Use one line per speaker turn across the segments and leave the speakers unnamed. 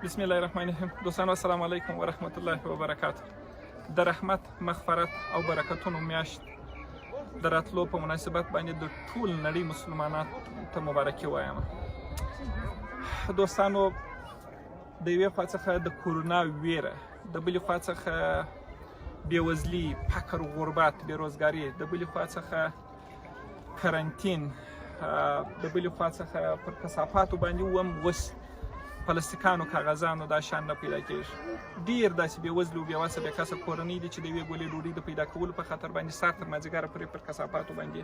بسم الله الرحمن الرحیم. دوستانو، السلام علیکم ورحمت الله وبرکاته. د رحمت، مغفرت او برکتونو میاشت د راتلو په مناسبت باندې د ټول نړۍ مسلمانانو ته مبارکي وایم. دوستانو، د یوې خوا څخه د کورونا ویره، د بلې خوا څخه بېوزلي، فقر، غربت، بېروزګاري، د بلې خوا څخه کرنتین، د بلې خوا څخه پر کثافاتو باندې وم اوس پلاستیکانو، کاغذانو دا شان نه پیدا کېږي. ډېر داسې بېوزلي او بېوسه، بېکسه کورنۍ دي چې د یوې ګولې ډوډۍ د پیدا کولو په خاطر باندې سهار تر مازدیګره پورې پر کثافاتو باندې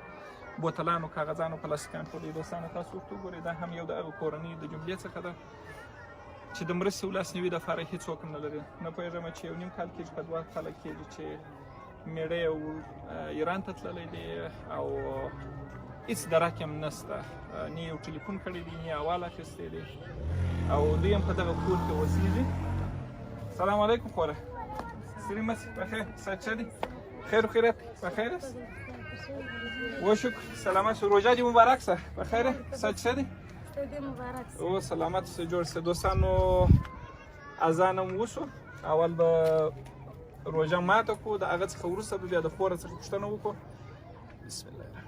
بوتلانو، کاغذانو، پلاستیکان ټولوي. دوستانو، تاسو ورته وګورئ، دا هم یو د هغه کورنۍ د جملې څخه ده چې د مرستې او لاسنیوي دپاره هیڅوک هم نه لري. نه پوهېږم چې یو نیم کال کېږي که 2 کاله کېږي چې میړه یې ایران ته تللی دی او هیڅ درک هم نشته، نه یو ټلیفون کړی دی، نه احوال اخیستی دی او دوی هم په دغه کور کې اوسېږي. سلام علیکم خوره، ستړي مه سي، پخیر؟ صحت ښه دی؟ خیر و خیریت، پخیر یاست؟ و شکر، سلامت شه. روژه دې مبارک شه. پخیر، صحت ښه دی؟ او سلامت شه، جوړ شه. دوستانو، اذان هم وشو. اول به روژه ماته کړو، د هغه څخه وروسته به بیا د خوره څخه پوښتنه وکړو. بسم الله الرحمن.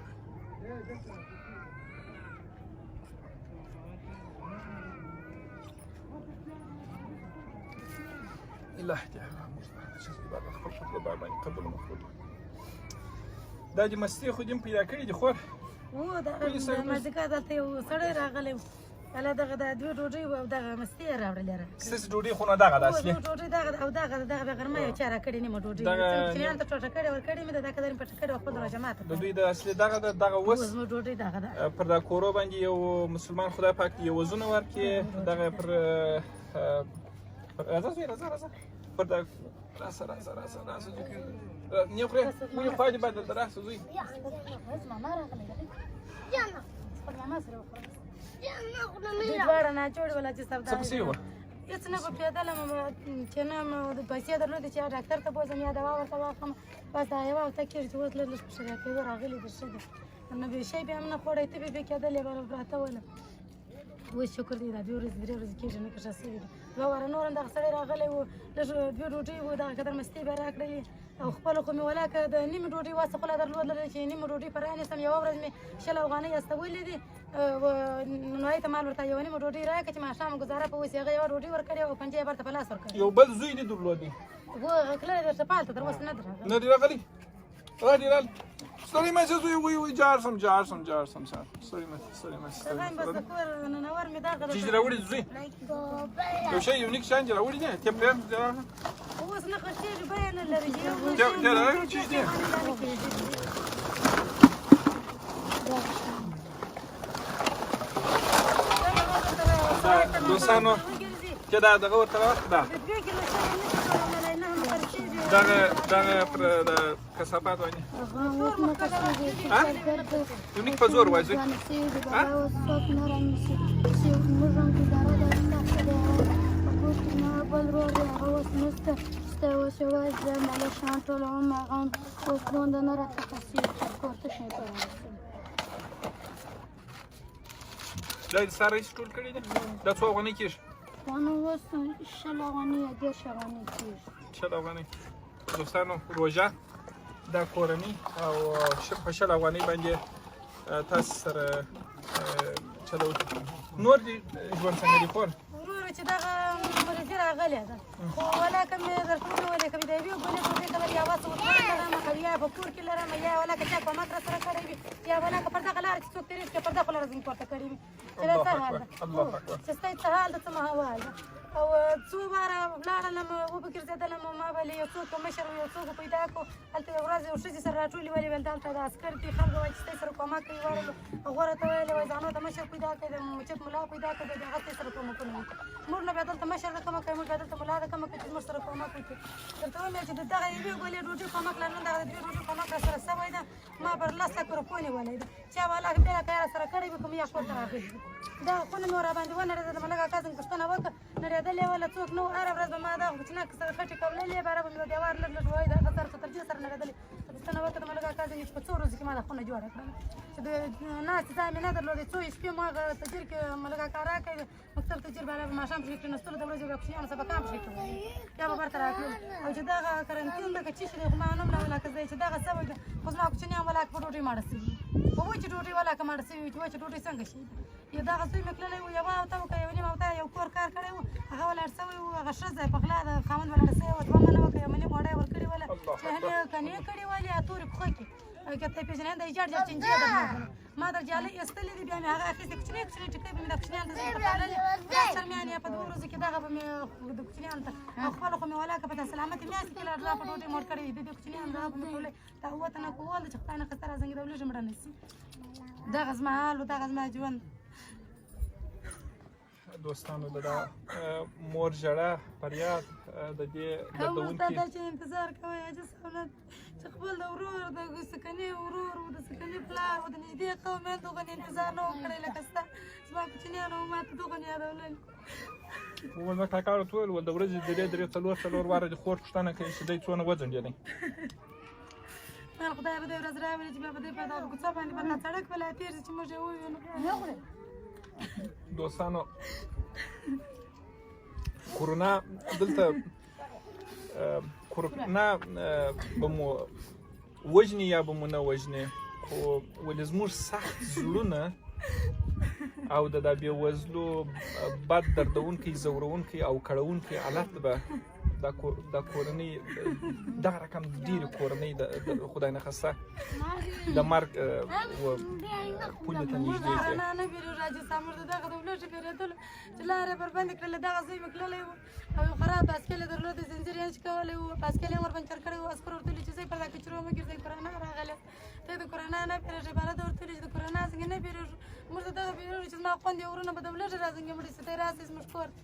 الله دې موږ چې عبادت خپل خپل باندې قبول مقبول. دا د مستې خو دې پیدا کړې دي خور؟
و دا مازدیګر دلته یو سړی راغلی و، هله دغه د دوه ډوډۍ او دغه مستې یې راوړلې را.
ستاسو ډوډۍ خو نه دغه ده اصلي؟
ډوډۍ دغه او دغه به غرمه یو چا راکړې نیمه ډوډۍ کوچنیانو ته ټوټه کړې ورکړې مې ده، دا قدر مې پټه کړې خپل روژه ماته.
د دوی د اصلي دغه ده، دغه اوس
زموږ ډوډۍ دغه ده.
پر دا کورو باندې یو مسلمان خدای پاک یو وزونه ورکړي. دغه پر راځه زوی، راځه راځه، پر دا راسه راسه راسه راسه زوی، نه خورې ولې؟ خوا دې باید درته راسه زوی.
ماما راغلی ده، خپل ماما سره وخوره. دوی دواړه ناجوړ ولا چې سودا
څه پسې وه؟
هېڅ نه پوهېدلم چې نه مې د پیسې درلودې چې یا ډاکتر ته بوځم یا دوا ورته واخلم. بس دا یوه هفته کېږي چې اوس لږ لږ پکښې راکېده راغلي دي، ښه دي. نو بې شی بیا هم نه خوړی، تبې بې کېدلې به پراته وله. اوس شکر دی، دا دوې ورځې درې ورځې کېږي نه که ښه سوي دي. دوه واره نور هم دغه سړی راغلی و، لږ دوې ډوډۍ و، دغه قدر مستې بیا راکړلې او خپله خو مې ولاکه د نیمې ډوډۍ واسه خو لا درلودله چې نیمه ډوډۍ په رانیسم. یوه ورځ مې 20 افغانۍ استولې دي نو ته مال ورته یوه نیمه ډوډۍ راکړه چې ماښام ګزاره په وسي. هغه یوه ډوډۍ ورکړې او پنجې یې بیرته په لاس ورکړې.
یو بل زوی دې درلودی؟
و، هغه کله درته پال ته تر اوسه نه دی راغلی.
نه دی راغلی؟ را دی راغلی. ستړي مه شه زوی. وی وی، جار سم، جار سم، جار سم، جار. ستړي مه شه، ستړي مه شه.
دغه بس د کور ننور مې دغه
چې راوړي زوی یو شی یو نیک شان چې راوړي دی ته پرې
اوس نه خرڅېږي، بیه نه لري.
ته راوړي چې دی. دوستانو، چې دا دغه ورته دا دغه دغه پر د کثافات باندې یو نیک په زور وایي زوی.
څوک نه رانیسي چې موږ هم ګزاره ده سخته ده. په کور کې زما بل ورور دی، هغه اوس نشته شته. اوس یوازې زه ماله شیان ټولوم، هغه هم اوس دونده نه راته خرڅېږي چې کور ته شی په رانیسم.
دا د ساره هیڅ ټول کړي دي. دا څو افغانۍ کېږي؟
نو اوس 20 افغانۍ یا 30 افغانۍ کېږي.
20 افغانۍ. دوستانو، روژه دا کورنۍ او په 20 افغانۍ باندې تاسو سره چلو. نور دې ژوند څنګه دی خور؟
وروره، چې دغه مریضي راغلې ده خو ولاکه مې درته وویلې که مې د یوې ګولې ډوډۍ کله یا وسه ورته لرم او یا په کور کې لرم یا ولاکه چا کومک را سره کړی وي یا ولاکه پر دغه لاره چې څوک تېرېږي پر دغه لاره زموږ کور ته کړی وي چې دا څه حال ده، چې ستا څه حال ده، څه محوال ده. او څو واره لاړلم، وبه ګرځېدلم، ما ویل یو څوک مشر یو څوک پیدا کړو. هلته یو ورځ یو ښځې سره راټولې ولې ویل دلته د عسکر دي، خلک وایي چې ستا سره کومک کوي. ورغلو، هغو راته ویلې وایي ځانو ته مشر پیدا کړئ، د مچت ملا پیدا کړئ، د هغه ستا سره کومکونه وکړي. موږ نه بیا دلته مشر د کومک کوي، موږ بیا دلته ملا د کومک کوي چې موږ سره کومک وکړي. درته ومې چې د دغه یوې ګولې ډوډۍ کومک لا نن دغه د دوې ډوډۍ کومک را سره سوی ده. ما پر 10 لکه روپو نیولی ده چې والا بیا که را سره کړی وي کوم یا کور ته راغلي دي. دا خونه مې ورباندې ونړېده. د ملک اکا څنګه پوښتنه وکړه، نړېدلې وله، څوک نه و. هره ورځ به ما دا کوچنه سره خټې کوللې، باره به مې دیوار لږ لږ وایي دغه سره تر دې سره نړېدلې. پوښتنه وکړه د ملک اکا څنګه چې په څو ورځو کې ما دا خونه جوړه کړله چې د ناستې ځای مې نه درلودی. څو شپې مو هغه تجیر کې ملک اکا راکړی. مکتب ستر تجربه له ماښام پکې کښېناستلو، د ورځې به کوچنیانو سبقان پکې کول، بیا به برته راتلل. او چې دغه کرنتین ده که څه شي دی، خو ما نوم نه ولاکه زه چې دغه څه وایي، خو زما کوچنیان ولاکه په ډوډۍ ماړه سوي، په وچې ډوډۍ ولاکه ماړه سوي، چې وچه ډوډۍ څنګه شي. یو دغه زوی مې تللی و، یوه اوته وکړه، یو نیم اوته یو کور کار کړی و، هغه ولاړ سوی و. هغه ښځه په غلا د خاوند ولاړ سوی و، 2 منه وکړه، یو منې غوړی ورکړې وله چې هم یې کنې کړې ولې تورې پښه کې او که ته پېژنې د جړ جړ چنجي درلودله. ما در جالۍ ایستلې دي، بیا مې هغه اخیستې، کوچنۍ کوچنۍ ټیکۍ به مې د کوچنیانو ته ځینې پخوللې، څرمیانې یا په 2 ورځو کې دغه به مې د کوچنیانو ته، او خپله خو مې ولاکه په سلامتې میاشتې کې لا په ډوډۍ موړ کړې د دې کوچنیانو دغه به مې کولې. دا اووه تنه کول چې خدای نه خسته راځنګې د ولږې مړه نه سي. دغه زما حال و، دغه زما ژوند.
دوستانو د دا مور ژړا فریاد د دې دردونکي
دا چې انتظار کوي حاجي صاحب چې خپل د ورور د سکني ورور او د سکني پلار او د نږدې قومیان دغه انتظار نه وکړي لکه ستا زما کوچنیانو ما ته دغه یادولل.
ول کاکا ورته وویل ول د ورځې درې درې څلور څلور واره د خور پوښتنه کوي چې دی څونه وځنډېدی.
خدای به دې ورځ راولي چې بیا به دې په دغه کوڅه باندې پر سړک به لا تېر شي چې موږ یې ووینو.
دوستانو کورونا دلته کورونا به مو وژني یا به مو نه وژني، خو ولې زموږ سخت زړونه او د دا بېوزلو بد دردونکی ځورونکی او کړوونکی حالت به دا کورنۍ دغه رقم ډېرې کورنۍ د خدای نخواسته د مرګ پولې ته نږدې کړې.
نه نه بیرو راځي سامر دغه د ولږې بیرېدلو چې لاره یې بربندې کړلې. دغه زوی مې تللی و او یو خراب باسکل یې درلود، زنځیر یې شکولی و، باسکل یې ور پنچر کړی و. عسکر ورته ویلي چې زوی پر دا کچرو مه ګرځئ، کرونا راغلې، ته د کرونا نه بیرېږې. بلد ورته ویلي چې د کرونا څنګه نه بیرېږو، موږ د دغه بیرېږو چې زما خوندې ورونه به د ولږې راځنګې مړي سي، دی راسي زموږ کور ته.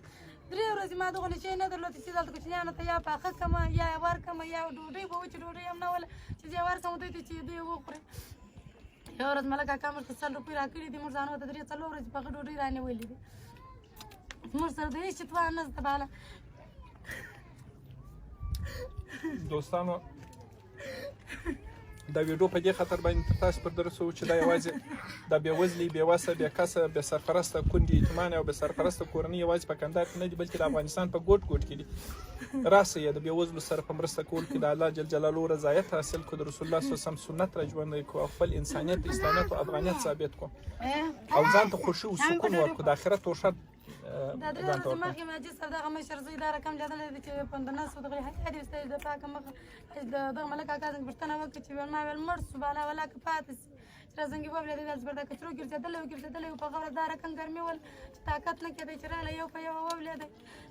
3 ورځې ما دغه شی نه درلود چې دلته کوچنیانو ته یا پاخه کمه یا یې ورکمه یا ډوډۍ به وچې ډوډۍ هم نه وله چې زه یې ورکړم دوی ته چې دوی وخوري. یوه ورځ ملک کاکا موږ ته 100 روپۍ راکړي دي، موږ ځانو ته 3-4 ورځې پخه ډوډۍ رانیولې دي. موږ سره د هېڅ توان نه شته بالا.
دوستانو دا ویډیو په دې خاطر باندې تر تاسو پر درسو چې دا یوازې دا بېوزلي، بېوسه، بېکسه، بې سرپرسته کونډې، یتیمانې او بې سرپرسته کورنۍ یوازې په کندهار کې نه دي، بلکې د افغانستان په ګوټ ګوټ کې دي. راسئ د بېوزلو سره په مرسته کولو کې د الله جل جلاله رضایت حاصل کړو، د رسول الله صلی الله علیه وسلم سنت را ژوندی کړو او خپل انسانیت، اسلامیت او افغانیت ثابت کړو او ځان ته خوښي او سکون ورکړو، د آخرت توښه.
دا 3 ورځې مخکې مې حاجي صاحب دغه مشر زوی دا رقم لیدلی دی چې پندنس و دغه حیا دې وستایي د پاکه مخ د دغه ملک کاکا څنګه پوښتنه وکړه چې ویل ما ویل مړ سو بالا ولا که پاتې سي چې راځنګې وبلېدی دلته پر دا کچرو ګرځېدلی و ګرځېدلی و په غوره دا رقم ګرمي ول چې طاقت نه کېدی چې راله یو په یوه وبلېدی.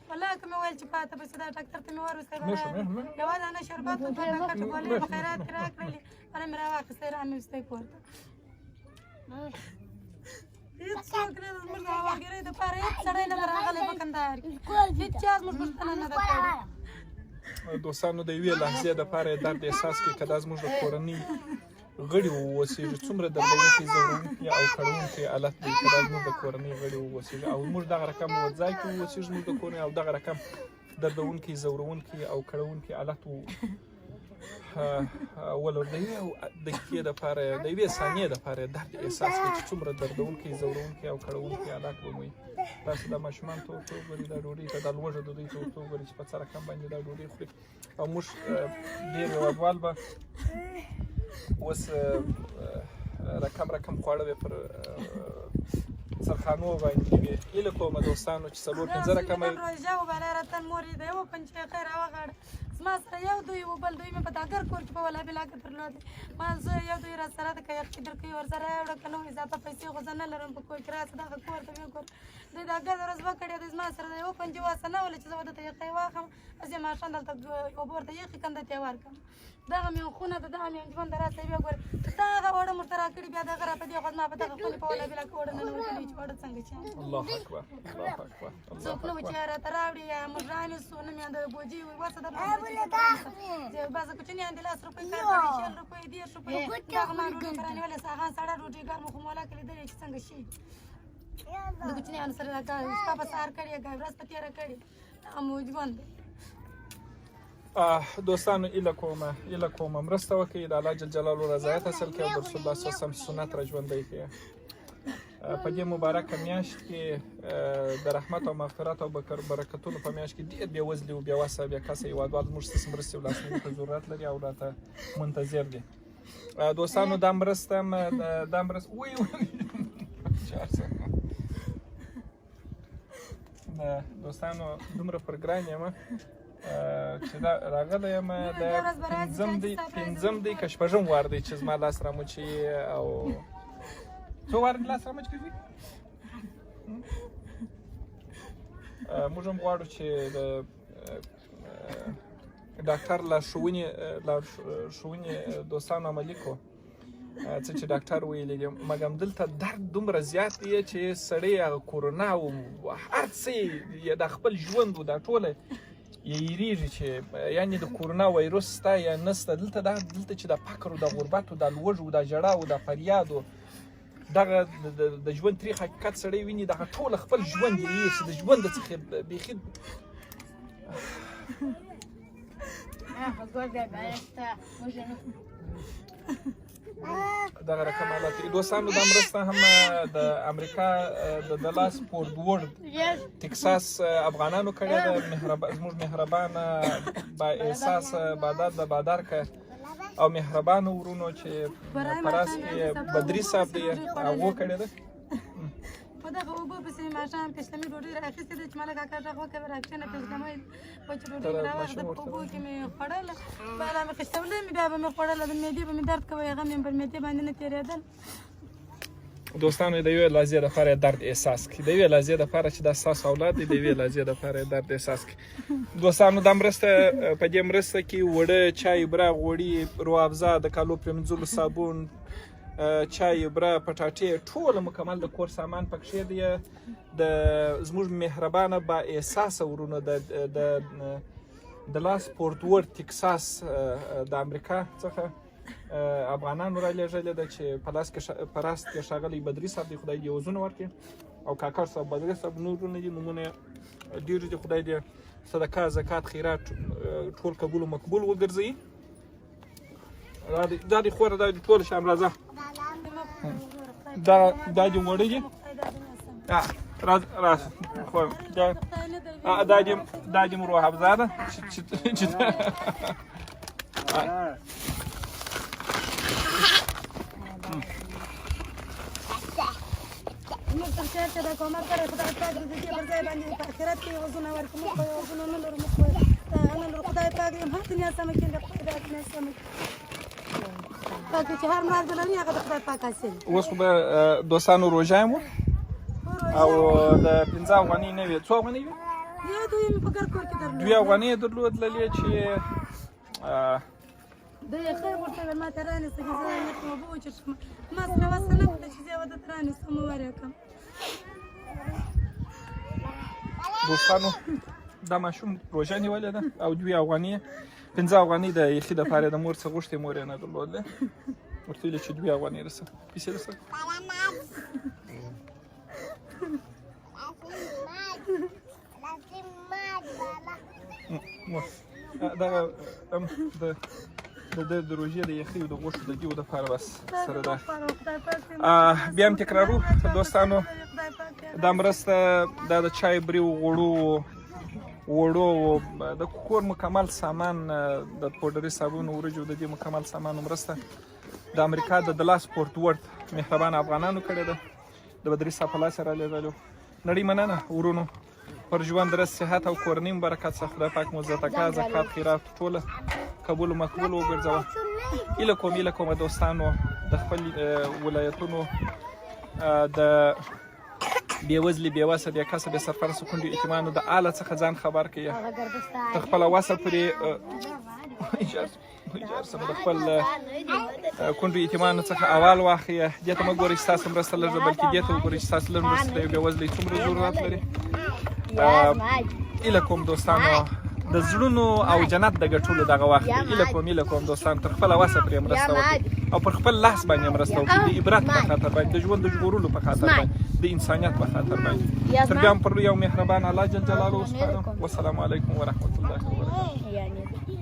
والله که مې ویل چې پاته به سي دا ډاکتر ته مې وروستی یوه دانه شربت و 2 پاکټه ګولۍ په خیرات کې راکړلې، ولا مې راواخیستی را مې وستی کور ته. هېڅوک نه ده زموږ د هواګیرۍ دپاره، هېڅ سړی نه ده راغلی په کندهار کې، هېچا زموږ پوښتنه نه ده کړې.
دوستانو د یوې لحظې دپاره یې درد احساس کړي که دا زموږ د کورنۍ غړي واوسېږي، څومره دردونکی، ځورونکی او کړوونکی حالت دی که دا زموږ د کورنۍ غړي واوسېږي او موږ دغه رقم ځای کې واوسېږي زموږ د کورنۍ او دغه رقم دردونکی، ځورونکی او کړوونکی حالت ولر د یو دقیقې دپاره، د یوې ثانیې دپاره درد احساس کړي چې څومره دردونکی، ځورونکی او کړوونکی حالت به مو وي. تاسو دا ماشومان ته ورته وګورئ، دا ډوډۍ ته، دا لوږه د دوی ته ورته وګورئ چې په څه رقم باندې دا ډوډۍ خوري. او موږ ډېر هېوادوال به اوس رقم رقم خواړه به پر سرخانو باندې وي. هیله کوم دوستانو چې 4-5 رقمه
روژه وباله راتن مور یې د یوه پنجې خیر راوغاړه. زما سره یو دوی و بل دوی مې په داګر کور کې په ولا بلا کې درلودې. ما زه یو دوی را سره ده که یخ کې درکوي ورسره یې وړه که نه اضافه پیسې خو زه نه لرم په کور کې، راسه دغه کور ته مې وګوره. دوی داګر ورځ وکړې دی زما سره د یوه پنجې واسه نه وله چې زه به درته یخی واخلم، زه یې ماښام دلته اوبه ورته یخې کنده ته یې ورکړم. دغه مې خونه ده، دغه مې ژوند راسه بیا ګوره دغه اوړه مو ورته راکړي، بیا دغه را په دې خو زما په دغه خونې په ولا بلا کې اوړه ننوتلي چې اوړه څنګه شي.
الله اکبر، الله اکبر.
څوک نه و چې راته راوړي یا موږ رانیسو، نه مې د بوجۍ وي وسه درلوده بعضې کوچنیان دي 10 روپۍ کار کوي، 20 روپۍ، 30 روپۍ. دغه ما ډوډۍ که رانیولې هغه سړه ډوډۍ ګرمه خو مولا کې لیدلې چې څنګه شي. د کوچنیانو سره دا شپه په سهار کړې، ورځ په تېره کړې، دا مو ژوند دی.
دوستانو هیله کومه مرسته وکړئ، د الله جل جلاله رضایت حاصل کړئ او د رسول الله صلی الله علیه وسلم سنت را ژوندی کړئ. په دې مبارکه میاشت کې د رحمت او مغفرت او برکتونو په میاشت کې ډېر بېوزلي او بېوسه بېکسه هېوادوال زموږ ستاسو مرستې او لاسنیوي ته ضرورت لري او راته منتظر دي. دوستانو دا مرسته دا مرسته وی دوستانو دومره پر ګران یم چې دا راغلی یم، دا پنځم دی که شپږم وار دی چې زما لاس راموچي. او څو وار لاس راموچ کوي؟ موږ هم غواړو چې د ډاکټر لارښوونې دوستانو عملي کړو، څه چې ډاکټر ویلي دي. مګم دلته درد دومره زیات دی چې سړی هغه کورونا او هر څه یې د خپل ژوند و دا ټوله یې هېرېږي چې یعنې د کورونا وایرس سته یا نسته. دلته دا دلته چې د فقر او د غربت او د لوږو او د ژړا او د فریاد او دغه د ژوند تریخ حقیقت سړی ویني، دغه ټوله خپل ژوند یې هېر شي، د ژوند څخه بیخي. دغه رقم حالت. دوستانو دا مرسته هم د امریکا د دلاس فورت ورد تکساس افغانانو کړې ده. زموږ مهربانه با احساس بادار د بادارکه او مهربانو ورونو چې په راس کې بدري صاحب دی هغو کړې ده.
په دغه اوبو پسې ماښام پیشلمي ډوډۍ را اخیستې ده چې ملک کاکا غږ وکړ راکښېنه، پیشلمۍ وچه ډوډۍ مې راواخیسته، په اوبو کې مې خوړله، بالا مې خیشتولې مې، بیا به مې خوړله، د معدې به مې درد کوی، هغه مې پر معدې باندې نه تېرېدل.
دوستانو د یوې لحظې دپاره درد احساس کړي، د یوې لحظې دپاره چې دا ستاسو اولاد دی، د یوې لحظې دپاره درد احساس کړي. دوستانو دا مرسته، په دې مرسته کې وړه، چای، بره، غوړي، روح افزا، د کالو پرېمنځلو صابون، چای، بره، پټاټې، ټوله مکمل د کور سامان پکښې دی. د زموږ مهربانه با احساسه ورونو د د د لاس فورت ورد تکساس د امریکا څخه افغانانو را لېږلې ده چې په لاس کې په راست کې ښاغلی بدري صاحب دی، خدای دې عوضونه ورکړي، او کاکړ صاحب، بدري صاحب، نورونه دي، نومونه ډېر دي. خدای دې صدقه، زکات، خیرات ټول قبول او مقبول وګرځوي. دا دې خوره، دا دې ټول شیان راځه، دا دا دې وړه دي، راځه خوره، دا دې دا دې روح افزا ده چې
موږ تر چا چې دا کومک کړی، خدای پاک دې د دې پر ځای باندې په آخرت کې عوضونه ورکړي. موږ خو عوضونه نه لرو، موږ خو نه لرو. خدای پاک دې هم دنیا سمه کړي، خدای دا دنیا سمه کړي. پاک چې هر مراد لري هغه د خدای پاک حاصل.
اوس خو به دوستانو روژه یم او د 5 افغانۍ نه وې، څو افغانۍ وې؟
یو دوی مې په ګر کور کې درلود،
دوې افغانۍ یې درلودلې چې
د خیر ورته ویل ما ته رانیسه چې زه یې اوبه وچښم، ما سره وسه نه کړه چې زه یې ورته رانیسم ور یې کړم.
دوستانو دا ماشوم روژه نیولې ده او دوې افغانۍ، 5 افغانۍ د یخي دپاره د مور څخه غوښتې، مور یې نه درلودلې، ورته ویل چې دوې افغانۍ رسه، پیسې رسه. دغه د د روژې د یخیو د غوښو د دیو دپاره بس سره ده. بیا هم تکرارو دوستانو، دا مرسته دا د چای، بریو، غوړو، وړو، د کور مکمل سامان، د پوډري صابون، وریجو، د دې مکمل سامان مرسته د امریکا د دلاس فورت ورد مهربان افغانانو کړې ده، د بدري صاحب په لاس یې رالیږلو. نړۍ مننه ورونو، پر ژوند رس، صحت او کورنۍ مو برکت شه. خدای پاک مو صدقه، زکات، خیرات ټوله قبول او مقبول وګرځوه. هیله کوم، هیله کوم دوستانو د خپل ولایتونو د بېوزلي، بېوسه، بېکسه، بې سرپرسته کونډو، یتیمانو د آله څخه ځان خبر کړئ، تر خپله وسه پورې د خپل کونډو یتیمانو څخه اول واخلئ. دې ته مه ګورئ چې ستاسو مرسته لږ ده، بلکې دې ته وګورئ چې ستاسو لږ مرسته د یو بېوزلی څومره ضرورت لري. هیله کوم دوستانو د زړونو او جنت د ګټلو دغه وخت دی. هیله کوم، هیله کوم دوستان تر خپله وسه پرې مرسته وکړئ او پر خپل لاس باندې مرسته وکړئ، د عبرت په خاطر باندې، د ژوند د ژغورلو په خاطر باندې، د انسانیت په خاطر باندې. تر بیا هم پر لوی او مهربان الله جل جلاله وسپارم. والسلام علیکم ورحمت الله وبرکاته.